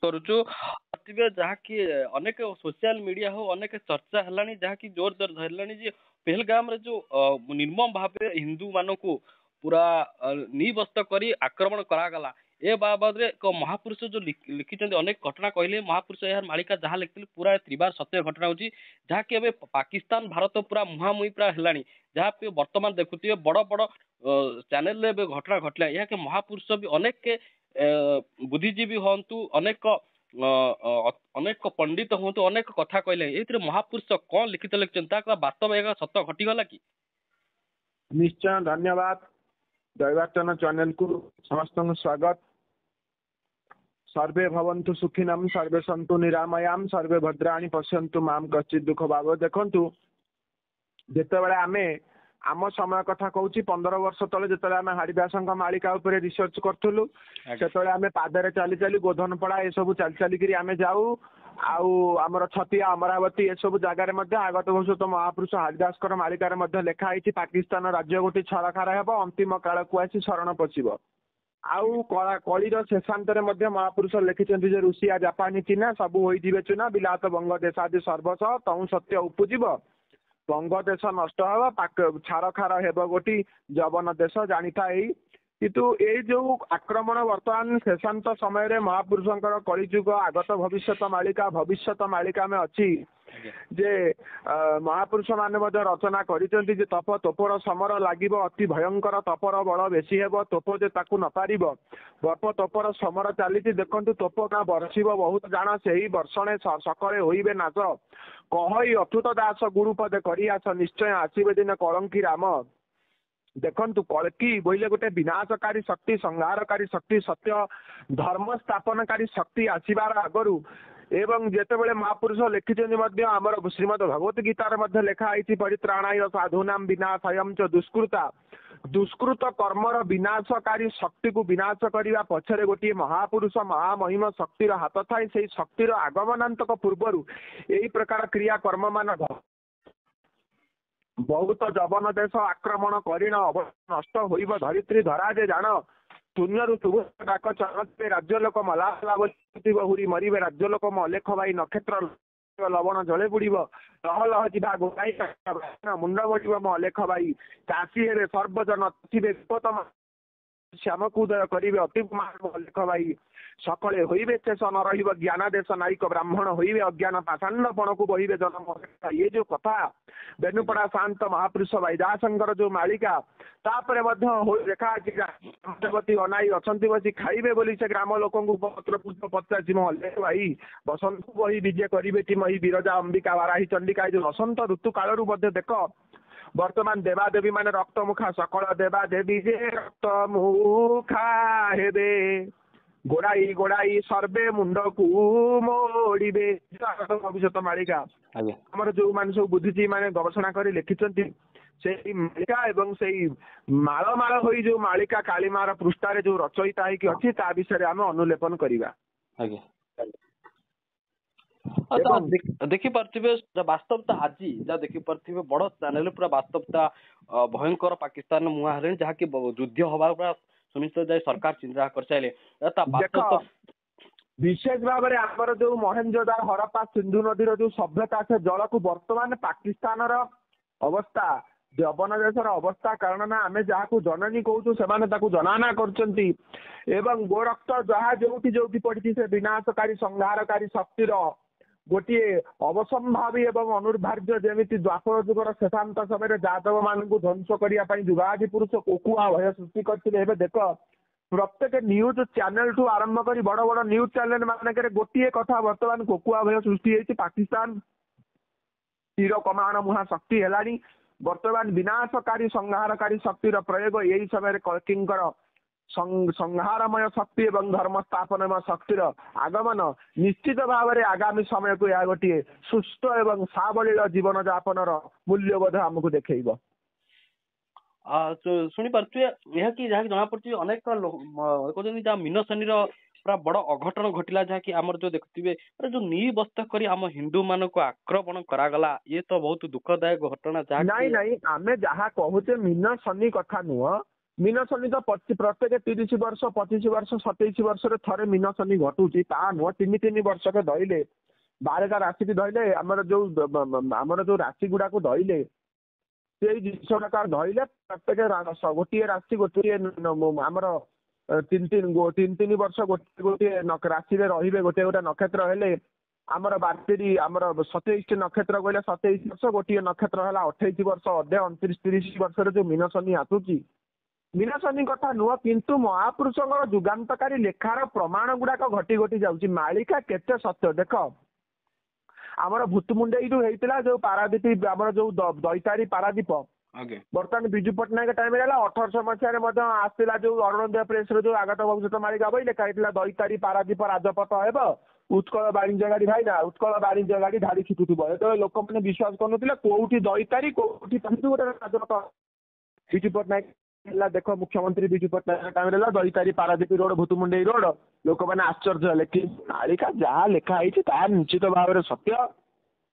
କରୁଛୁ ଯାହାକି ଅନେକ ସୋସିଆଲ ମିଡିଆ ହଉ, ଅନେକ ଚର୍ଚ୍ଚା ହେଲାଣି, ଯାହାକି ଜୋର ଜୋର ଧରିଲାଣି ଯେ ପେହଲଗାମରେ ଯୋଉ ନିର୍ମମ ଭାବେ ହିନ୍ଦୁ ମାନଙ୍କୁ ପୁରା ନିବସ୍ତ କରି ଆକ୍ରମଣ କରାଗଲା, ଏ ବାବଦରେ ଏକ ମହାପୁରୁଷ ଯୋଉ ଲେଖିଛନ୍ତି, ଅନେକ ଘଟଣା କହିଲେ ମହାପୁରୁଷ, ଏହାର ମାଳିକା ଯାହା ଲେଖିଥିଲେ ପୁରା ତ୍ରିବାର ସତ୍ୟ ଘଟଣା ହଉଛି, ଯାହାକି ଏବେ ପାକିସ୍ତାନ ଭାରତ ପୁରା ମୁହାଁମୁହିଁ ପୁରା ହେଲାଣି। ଯାହା ବର୍ତ୍ତମାନ ଦେଖୁଥିବେ ବଡ ବଡ ଚ୍ୟାନେଲରେ ଏବେ ଘଟଣା ଘଟିଲା। ଏହାକି ମହାପୁରୁଷ ବି ଅନେକ ବୁଦ୍ଧିଜୀବୀ ହୁଅନ୍ତୁ, ଅନେକ ଅନେକ ପଣ୍ଡିତ ହୁଅନ୍ତୁ, ଅନେକ କଥା କହିଲେ। ଏଇଥିରେ ମହାପୁରୁଷ କଣ ଲିଖିତ ଲେଖିଛନ୍ତି, ତା ବାସ୍ତବ ଏହା ସତ ଘଟିଗଲା କି? ନିଶ୍ଚୟ, ଧନ୍ୟବାଦ। ଦୈବାର୍ଚନ ଚ୍ୟାନେଲକୁ ସମସ୍ତଙ୍କୁ ସ୍ୱାଗତ। ସର୍ବେ ଭବନ୍ତୁ ସୁଖିନମ୍, ସର୍ବେ ସନ୍ତୁ ନିରାମୟାମ୍, ସର୍ବେ ଭଦ୍ରାଣୀ ପଶ୍ୟନ୍ତୁ ମାମ୍ କଶ୍ଚିତ ଦୁଃଖ ଭାବ। ଦେଖନ୍ତୁ, ଯେତେବେଳେ ଆମେ ଆମ ସମୟ କଥା କହୁଛି, 15 ବର୍ଷ ତଳେ ଯେତେବେଳେ ଆମେ ହାରିଦାସଙ୍କ ମାଳିକା ଉପରେ ରିସର୍ଚ୍ଚ କରୁଥିଲୁ, ସେତେବେଳେ ଆମେ ପାଦରେ ଚାଲି ଚାଲି ଗୋଧନପଡ଼ା ଏସବୁ ଚାଲି ଚାଲିକିରି ଆମେ ଯାଉ, ଆଉ ଆମର ଛତିଆ, ଅମରାବତୀ ଏସବୁ ଜାଗାରେ ମଧ୍ୟ ଆଗତ ଭବିଷ୍ୟତ ମହାପୁରୁଷ ହାରିଦାସଙ୍କର ମାଳିକାରେ ମଧ୍ୟ ଲେଖା ହେଇଛି, ପାକିସ୍ତାନ ରାଜ୍ୟ ଗୋଟି ଛାରଖାର ହେବ, ଅନ୍ତିମ କାଳକୁ ଆସି ଶରଣ ପଶିବ। ଆଉ କଳିର ଶେଷାନ୍ତରେ ମଧ୍ୟ ମହାପୁରୁଷ ଲେଖିଛନ୍ତି ଯେ ରୁଷିଆ, ଜାପାନୀ, ଚୀନା ସବୁ ହୋଇଯିବେ ଚୁନା, ବିଲାତ ବଙ୍ଗ ଦେଶାଦି ସର୍ବସହ ତହୁଁ ସତ୍ୟ ଉପୁଜିବ, ବଙ୍ଗ ଦେଶ ନଷ୍ଟ ହେବ, ଛାରଖାର ହେବ ଗୋଟି ଯବନ ଦେଶ, ଜାଣିଥା ଏଇ। କିନ୍ତୁ ଏଇ ଯୋଉ ଆକ୍ରମଣ ବର୍ତ୍ତମାନ ଶେଷାନ୍ତ ସମୟରେ ମହାପୁରୁଷଙ୍କର କଳିଯୁଗ ଆଗତ ଭବିଷ୍ୟତ ମାଳିକା, ଭବିଷ୍ୟତ ମାଳିକା ଆମେ ଅଛି ଯେ ମହାପୁରୁଷ ମାନେ ମଧ୍ୟ ରଚନା କରିଛନ୍ତି ଯେ ତପ ତୋପର ସମର ଲାଗିବ ଅତି ଭୟଙ୍କର, ତପର ବଳ ବେଶୀ ହେବ, ତୋପ ଯେ ତାକୁ ନ ପାରିବ। ଗପ ତୋପର ସମର ଚାଲିଛି ଦେଖନ୍ତୁ, ତୋପ କା ବର୍ଷିବ ବହୁତ ଜାଣ, ସେହି ବର୍ଷଣେ ସକଳେ ହୋଇବେ ନାଶ। କହଇ ଅଚ୍ୟୁତ ଦାସ ଗୁରୁପଦେ କରି ଆସ, ନିଶ୍ଚୟ ଆସିବେ ଦିନ କଳଙ୍କି ରାମ। ଦେଖନ୍ତୁ, କଳ୍କୀ ବୋଇଲେ ଗୋଟେ ବିନାଶକାରୀ ଶକ୍ତି, ସଂହାରକାରୀ ଶକ୍ତି, ସତ୍ୟ ଧର୍ମ ସ୍ଥାପନକାରୀ ଶକ୍ତି ଆସିବାର ଆଗରୁ, ଏବଂ ଯେତେବେଳେ ମହାପୁରୁଷ ଲେଖିଛନ୍ତି ମଧ୍ୟ ଆମର ଶ୍ରୀମଦ ଭଗବତ ଗୀତାରେ ମଧ୍ୟ ଲେଖା ହେଇଛି, ପରିତ୍ରାଣାୟ ସାଧୁନାମ ବିନାଶୟಂ ଚ ଦୁଷ୍କୃତା। ଦୁଷ୍କୃତ କର୍ମର ବିନାଶକାରୀ ଶକ୍ତିକୁ ବିନାଶ କରିବା ପଛରେ ଗୋଟିଏ ମହାପୁରୁଷ ମହାମହିମ ଶକ୍ତିର ହାତ ଥାଏ। ସେଇ ଶକ୍ତିର ଆଗମନାନ୍ତକ ପୂର୍ବରୁ ଏଇ ପ୍ରକାର କ୍ରିୟା କର୍ମମାନ ବହୁତ ଯବନ ଦେଶ ଆକ୍ରମଣ କରିଣ, ନଷ୍ଟ ହୋଇବ ଧରିତ୍ରୀ ଧରା ଯେ ଜାଣ। ଶୂନ୍ୟରୁ ଶୁଭ ଡାକ ଚରଣରେ ରାଜ୍ୟ ଲୋକ ମଲା ହୁରି ମରିବେ, ରାଜ୍ୟ ଲୋକ ଅଲେଖ ଭାଇ, ନକ୍ଷତ୍ର ଲବଣ ଜଳେ ବୁଡିବ, ଲହ ଲହ ଯିବା ଗୋଟାଇ ମୁଣ୍ଡ ବଢିବ ମୋ ଅଲେଖ ଭାଇ, ଚାଷୀ ହେବେ ସର୍ବଜନ ଥିବେ ବିପତମ, ଶ୍ୟାମକୁ ଉଦୟ କରିବେ ଅତି ଅଲେଖ ଭାଇ, ସକଳେ ହୋଇବେ ଶେଷ ନ ରହିବ ଜ୍ଞାନାଦେଶ, ନାୟକ ବ୍ରାହ୍ମଣ ହୋଇବେ ଅଜ୍ଞାନ, ପାଷାଣ୍ଡ ପଣକୁ ବହିବେ ଜନ୍ମ। ଇଏ ଯୋଉ କଥା ବେନୁପଡ଼ା ଶାନ୍ତ ମହାପୁରୁଷ ଭାଇ ଦାସଙ୍କର ଯୋଉ ମାଳିକା, ତାପରେ ମଧ୍ୟ ଲେଖା ଅଛି, ଦେବତୀ ଅନାଇ ଅଛନ୍ତି ବସି ଖାଇବେ ବୋଲି ସେ ଗ୍ରାମ ଲୋକଙ୍କୁ ପତ୍ର ପୁଷ୍ପ ପଚାରିଛି ମୋ ଅଲେଖ ଭାଇ। ବସନ୍ତ ବହି ବିଜେ କରିବେ କି ମହି ବିରଜା ଅମ୍ବିକା ବାରାହୀ ଚଣ୍ଡିକା। ଏ ଯୋଉ ବସନ୍ତ ଋତୁ କାଳରୁ ମଧ୍ୟ ଦେଖ, ବର୍ତ୍ତମାନ ଦେବାଦେବୀ ମାନେ ରକ୍ତମୁଖା, ସକଳ ଦେବାଦେବୀ ଯେ ରକ୍ତମୁଖା ହେବେ, ଗୋଡାଇ ଗୋଡାଇ ସର୍ବେ ମୁଣ୍ଡକୁ ମୋଡିବେ। ଭବିଷ୍ୟତ ମାଳିକା ଆମର ଯୋଉମାନେ ସବୁ ବୁଦ୍ଧିଜୀବୀ ମାନେ ଗବେଷଣା କରି ଲେଖିଛନ୍ତି ସେଇ ମାଳିକା, ଏବଂ ସେଇ ମାଳ ମାଳ ହୋଇ ଯୋଉ ମାଳିକା କାଳିମାର ପୃଷ୍ଠାରେ ଯୋଉ ରଚୟିତା ହେଇକି ଅଛି, ତା ବିଷୟରେ ଆମେ ଅନୁଲେପନ କରିବା। ଆଜ୍ଞା, ଦେଖିପାରୁଥିବେ ବାସ୍ତବତା ଆଜି ଯାହା ଦେଖିପାରୁଥିବେ ବଡ ଚ୍ୟାନେଲ, ପୁରା ବାସ୍ତବତା ଭୟଙ୍କର ପାକିସ୍ତାନ ମୁହାଁ ହେଲେଣି, ଯାହାକି ଯୁଦ୍ଧ ହବାର ପୁରା ସୁନିଶ୍ଚିତ ଯାଇ ସରକାର ଚିନ୍ତା କରିସାରିଲେ। ବିଶେଷ ଭାବରେ ଆମର ଯୋଉ ମହେଞ୍ଜୋଦାର, ହରପ୍ପା, ସିନ୍ଧୁ ନଦୀର ଯୋଉ ସଭ୍ୟତା, ସେ ଜଳକୁ ବର୍ତ୍ତମାନ ପାକିସ୍ତାନର ଅବସ୍ଥା, ଯବନ ଦେଶର ଅବସ୍ଥା, କାରଣ ନା ଆମେ ଯାହାକୁ ଜନନୀ କହୁଛୁ ସେମାନେ ତାକୁ ଜନାନା କରୁଛନ୍ତି, ଏବଂ ଗୋରକ୍ତ ଯାହା ଯୋଉଠି ଯୋଉଠି ପଡିଛି, ସେ ବିନାଶକାରୀ ସଂହାରକାରୀ ଶକ୍ତିର ଗୋଟିଏ ଅବସମ୍ଭାବୀ ଏବଂ ଅନୁର୍ଭାର୍ଯ୍ୟ। ଯେମିତି ଦ୍ୱାପର ଯୁଗର ଶେଷାନ୍ତ ସମୟରେ ଯାଦବ ମାନଙ୍କୁ ଧ୍ୱଂସ କରିବା ପାଇଁ ଯୁଗାଧି ପୁରୁଷ କୋକୁଆ ଭୟ ସୃଷ୍ଟି କରିଥିଲେ, ଏବେ ଦେଖ ପ୍ରତ୍ୟେକ ନ୍ୟୁଜ ଚ୍ୟାନେଲ ଠୁ ଆରମ୍ଭ କରି ବଡ ବଡ ନ୍ୟୁଜ ଚ୍ୟାନେଲ ମାନଙ୍କରେ ଗୋଟିଏ କଥା, ବର୍ତ୍ତମାନ କୋକୁଆ ଭୟ ସୃଷ୍ଟି ହେଇଛି। ପାକିସ୍ତାନ ତୀର କମାଣ ମୁହାଁ ଶକ୍ତି ହେଲାଣି। ବର୍ତ୍ତମାନ ବିନାଶକାରୀ ସଂହାରକାରୀ ଶକ୍ତିର ପ୍ରୟୋଗ ଏଇ ସମୟରେ କଳ୍କୀଙ୍କର ସଂହାରମୟ ଶକ୍ତି ଏବଂ ଧର୍ମ ସ୍ଥାପନମୟ ଶକ୍ତିର ଆଗମନ ନିଶ୍ଚିତ ଭାବରେ ଆଗାମୀ ସମୟକୁ ଏହା ଗୋଟିଏ ସୁସ୍ଥ ଏବଂ ସାବଲୀଳ ଜୀବନ ଯାପନର ମୂଲ୍ୟବୋଧ ଆମକୁ ଦେଖେଇବ। ଶୁଣିପାରୁଥିବେ ଏହା କି ଯାହାକି ଜଣାପଡୁଛି, ଅନେକ କହୁଛନ୍ତି ଯାହା ମୀନ ଶନିର ପୁରା ବଡ ଅଘଟଣ ଘଟିଲା, ଯାହାକି ଆମର ଯୋଉ ଦେଖୁଥିବେ ଯୋଉ ନିବସ୍ତ କରି ଆମ ହିନ୍ଦୁ ମାନଙ୍କୁ ଆକ୍ରମଣ କରାଗଲା, ଇଏ ତ ବହୁତ ଦୁଃଖଦାୟକ ଘଟଣା। ଯାହା ନାଇଁ ନାଇଁ, ଆମେ ଯାହା କହୁଛେ ମୀନ ଶନି କଥା ନୁହଁ। ମୀନ ଶନି ତ ପ୍ରତ୍ୟେକ 30 ବର୍ଷ 25 ବର୍ଷ 27 ବର୍ଷରେ ଥରେ ମୀନ ଶନି ଘଟୁଛି, ତା ନୁହଁ। 3 3 ବର୍ଷକେ ଧଇଲେ 12ଟା ରାଶିକି ଧଇଲେ ଆମର ଯୋଉ ରାଶି ଗୁଡାକୁ ଧଇଲେ ସେଇ ଜିନିଷ ଗୁଡାକ ଧଇଲେ ପ୍ରତ୍ୟେକ ଗୋଟିଏ ରାଶି ଗୋଟିଏ ଆମର 3 3 ବର୍ଷ ଗୋଟିଏ ଗୋଟିଏ ରାଶିରେ ରହିବେ, ଗୋଟିଏ ଗୋଟେ ନକ୍ଷତ୍ର ହେଲେ ଆମର ବାର୍ତ୍ତିରି ଆମର 27ଟି ନକ୍ଷତ୍ର କହିଲେ 27 ବର୍ଷ, ଗୋଟିଏ ନକ୍ଷତ୍ର ହେଲା 28 ବର୍ଷ, ଅଧେ 29 30 ବର୍ଷରେ ଯୋଉ ମୀନ ଶନି ଆସୁଛି, ମୀନ ଶନି କଥା ନୁହଁ, କିନ୍ତୁ ମହାପୁରୁଷଙ୍କର ଯୁଗାନ୍ତକାରୀ ଲେଖାର ପ୍ରମାଣ ଗୁଡାକ ଘଟି ଘଟି ଯାଉଛି। ମାଳିକା କେତେ ସତ୍ୟ ଦେଖ। ଆମର ଭୂତମୁଣ୍ଡେଇରୁ ହେଇଥିଲା ଯୋଉ ପାରାଦୀପ, ଆମର ଯୋଉ ଦୈତାରୀ ପାରାଦୀପ, ବର୍ତ୍ତମାନ ବିଜୁ ପଟ୍ଟନାୟକ ଟାଇମରେ ହେଲା। 1800 ମସିହାରେ ମଧ୍ୟ ଆସିଥିଲା ଯୋଉ ଅରୁଣୋଦୟ ପ୍ରେସର ଯୋଉ ଆଗତ ଭବିଷ୍ୟତ ମାଳିକା ବହି ଲେଖା ହେଇଥିଲା ଦୈତାରୀ ପାରାଦୀପ ରାଜପଥ ହେବ, ଉତ୍କଳ ବାଣିଜ୍ୟ ଗାଡି ଭାଇନା, ଉତ୍କଳ ବାଣିଜ୍ୟ ଗାଡି ଧାଡି ଛୁଟୁଥିବ। ଯେତେବେଳେ ଲୋକମାନେ ବିଶ୍ୱାସ କରୁନଥିଲେ କୋଉଠି ଦୈତାରୀ କୋଉଠି ଗୋଟେ ରାଜପଥ। ବିଜୁ ପଟ୍ଟନାୟକ ହେଲା ଦେଖ, ମୁଖ୍ୟମନ୍ତ୍ରୀ ବିଜୁ ପଟ୍ଟନାୟକ ଟାଇମରେ ହେଲା ଦୈତାରୀ ପାରାଦୀପ ରୋଡ, ଭୂତମୁଣ୍ଡେଇ ରୋଡ। ଲୋକମାନେ ଆଶ୍ଚର୍ଯ୍ୟ ହେଲେ, କିନ୍ତୁ ମାଳିକା ଯାହା ଲେଖା ହେଇଛି ତାହା ନିଶ୍ଚିତ ଭାବରେ ସତ୍ୟ।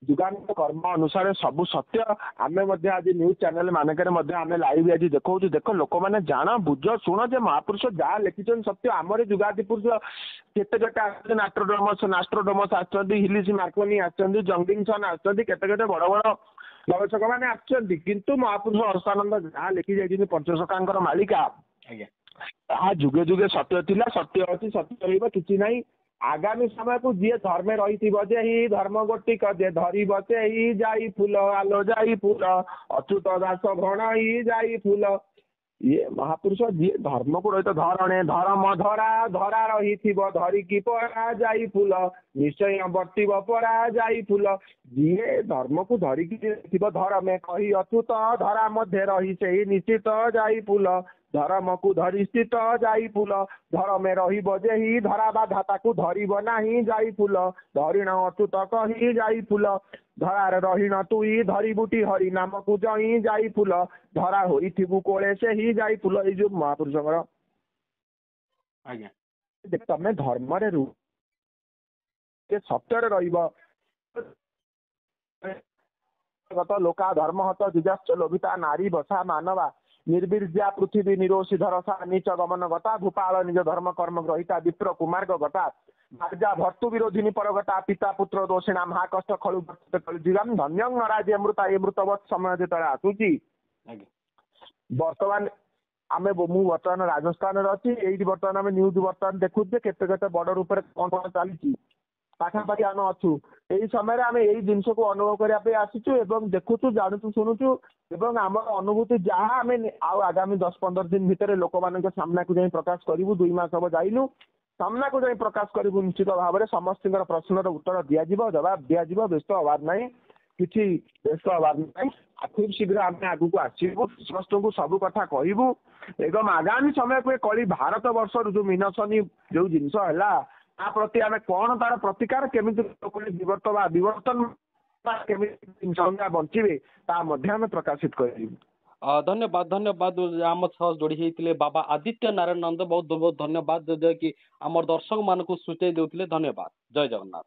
ଯୁଗାନ୍ତ କର୍ମ ଅନୁସାରେ ସବୁ ସତ୍ୟ। ଆମେ ମଧ୍ୟ ଆଜି ନ୍ୟୁଜ ଚ୍ୟାନେଲ ମାନଙ୍କରେ ମଧ୍ୟ ଆମେ ଲାଇଭ ଆଜି ଦେଖାଉଛୁ। ଦେଖ ଲୋକମାନେ ଜାଣ ବୁଝ ଶୁଣ ଯେ ମହାପୁରୁଷ ଯାହା ଲେଖିଛନ୍ତି ସତ୍ୟ। ଆମର ଯୁଗାଦି ପୁରୁଷ କେତେ କେତେ ଆସିଛନ୍ତି, ନାଷ୍ଟ୍ରୋଡୋମସ ଆସିଛନ୍ତି, ହିଲିସ ମାର୍କୋନି ଆସିଛନ୍ତି, ଜଙ୍ଗିନସନ ଆସିଛନ୍ତି, କେତେ କେତେ ବଡ ବଡ ଗବେଷକ ମାନେ ଆସିଛନ୍ତି, କିନ୍ତୁ ମହାପୁରୁଷ ହର୍ଷାନନ୍ଦ ଯାହା ଲେଖି ଯାଇଛନ୍ତି ପଞ୍ଚସଖାଙ୍କର ମାଳିକା ତାହା ଯୁଗେ ଯୁଗେ ସତ୍ୟ ଥିଲା, ସତ୍ୟ ଅଛି, ସତ୍ୟ ରହିବ, କିଛି ନାହିଁ। ଆଗାମୀ ସମୟକୁ ଯିଏ ଧର୍ମେ ରହିଥିବ ଯେହି ଧର୍ମ ଗୋଟିକ ଯେ ଧରିବ ସେହି ଯାଇ ଫୁଲ ଆଲୋ ଯାଇ ଫୁଲ ଅଚ୍ୟୁତ ଦାସ ଭଣଇ ଯାଇ ଫୁଲ। ଇଏ ମହାପୁରୁଷ ଯିଏ ଧର୍ମକୁ ରହିତ ଧରଣେ ଧରମ ଧରା ଧରା ରହିଥିବ ଧରିକି ପରା ଯାଇ ଫୁଲ ନିଶ୍ଚୟ ବର୍ତ୍ତିବ ପରା ଯାଇ ଫୁଲ। ଯିଏ ଧର୍ମକୁ ଧରିକି ଥିବ ଧରମେ କହି ଅଚ୍ୟୁତ ଧରା ମଧ୍ୟେ ରହି ସେଇ ନିଶ୍ଚିତ ଯାଇ ଫୁଲ ଧରମକୁ ଧରି ସ୍ଥିତ ଯାଇ ଫୁଲ ଧରମେ ରହିବ ଯେହି ଧରା ବାଧା ତାକୁ ଧରିବ ନାହିଁ ଯାଇ ଫୁଲ ଧରିଣ ଅଚ୍ୟୁତ କହି ଯାଇ ଫୁଲ ଧରାରେ ରହିଣ ତୁଇ ଧରିବୁଟି ହରି ନାମକୁ ଜଇଁ ଯାଇ ଫୁଲ ଧରା ହୋଇଥିବୁ କୋଳେ ସେହି ଯାଇ ଫୁଲ। ଏଇ ଯୋଉ ମହାପୁରୁଷଙ୍କର ଆଜ୍ଞା, ତମେ ଧର୍ମରେ ରୁ ସତ୍ୟରେ ରହିବ। ଲୋକା ଧର୍ମ ହତ ଜିଜାଶ୍ଚ ଲୋଭିତା ନାରୀ ବସା ମାନବା ନିର୍ବୀର୍ଯ୍ୟା ପୃଥିବୀ ନିରୋଷୀ ଧରସା ନୀଚ ଗମନ ଗତା ଭୂପାଳ ନିଜ ଧର୍ମ କର୍ମ ଗ୍ରହିତା ବିପ୍ର କୁମାର୍ଗ ଗତା ଭାର୍ଯ୍ୟା ଭର୍ତ୍ତୁ ବିରୋଧିନୀ ପରଗତା ପିତା ପୁତ୍ର ଦୋଷିଣା ମହାକଷ୍ଟ ଖଳୁ ଧନ୍ୟଂ ନରାଜି ଅମୃତା। ଏ ମୃତବତ୍ ସମୟ ଯେତେବେଳେ ଆସୁଛି, ବର୍ତ୍ତମାନ ଆମେ ମୁଁ ବର୍ତ୍ତମାନ ରାଜସ୍ଥାନରେ ଅଛି। ଏଇଠି ବର୍ତ୍ତମାନ ଆମେ ନ୍ୟୁଜ ବର୍ତ୍ତମାନ ଦେଖୁଛୁ ଯେ କେତେ କେତେ ବଡ ରୂପରେ କଣ କଣ ଚାଲିଛି। ପାଖାପାଖି ଆମେ ଅଛୁ। ଏଇ ସମୟରେ ଆମେ ଏଇ ଜିନିଷକୁ ଅନୁଭବ କରିବା ପାଇଁ ଆସିଛୁ ଏବଂ ଦେଖୁଛୁ, ଜାଣୁଛୁ, ଶୁଣୁଛୁ ଏବଂ ଆମର ଅନୁଭୂତି ଯାହା ଆମେ ଆଉ ଆଗାମୀ 10-15 ଦିନ ଭିତରେ ଲୋକମାନଙ୍କ ସାମ୍ନାକୁ ଯାଇ ପ୍ରକାଶ କରିବୁ। 2 ମାସ ହବ ଯାଇନୁ, ସାମ୍ନାକୁ ଯାଇ ପ୍ରକାଶ କରିବୁ। ନିଶ୍ଚିତ ଭାବରେ ସମସ୍ତଙ୍କର ପ୍ରଶ୍ନର ଉତ୍ତର ଦିଆଯିବ, ଜବାବ ଦିଆଯିବ। ବ୍ୟସ୍ତ ହବାର ନାହିଁ, କିଛି ବ୍ୟସ୍ତ ହବାର ନାହିଁ। ଖୁବ୍ ଶୀଘ୍ର ଆମେ ଆଗକୁ ଆସିବୁ, ସମସ୍ତଙ୍କୁ ସବୁ କଥା କହିବୁ ଏବଂ ଆଗାମୀ ସମୟକୁ ଏ କଳି ଭାରତ ବର୍ଷରୁ ଯୋଉ ମୀନ ଶନି ଯୋଉ ଜିନିଷ ହେଲା ତା ପ୍ରତି ଆମେ କଣ ତାର ପ୍ରତିକାର, କେମିତି ବିବର୍ତ୍ତନ କେମିତି ବଞ୍ଚିବେ ତା ମଧ୍ୟ ଆମେ ପ୍ରକାଶିତ କରିବୁ। ଧନ୍ୟବାଦ, ଧନ୍ୟବାଦ। ଆମ ସହ ଯୋଡ଼ି ହେଇଥିଲେ ବାବା ଆଦିତ୍ୟ ନାରାୟଣ ନନ୍ଦ। ବହୁତ ବହୁତ ଧନ୍ୟବାଦ, କି ଆମର ଦର୍ଶକ ମାନଙ୍କୁ ସୂଚେଇ ଦେଉଥିଲେ। ଧନ୍ୟବାଦ, ଜୟ ଜଗନ୍ନାଥ।